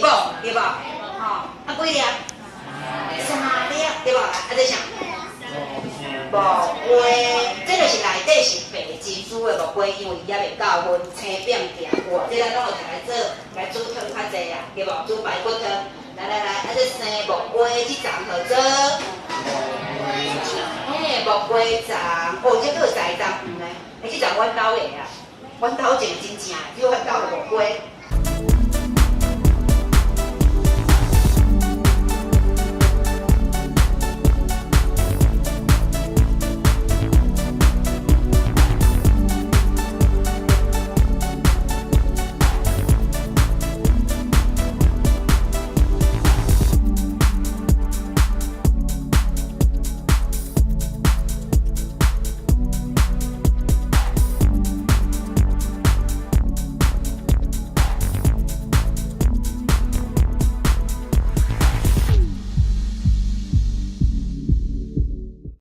無，對無？吼，啊幾粒？三粒，對無？啊這啥？木瓜，這就是內底是白珍珠的木瓜，因為伊猶未夠薰，青變定有無？這咱攏會來做來煮湯較濟啊，對無？煮排骨湯。來來來，啊這生木瓜這叢號做？嘿，木瓜叢，哦，這閣有栽菘黃的，欸，這叢阮兜的啊，阮兜種真正的，只有阮兜的木瓜。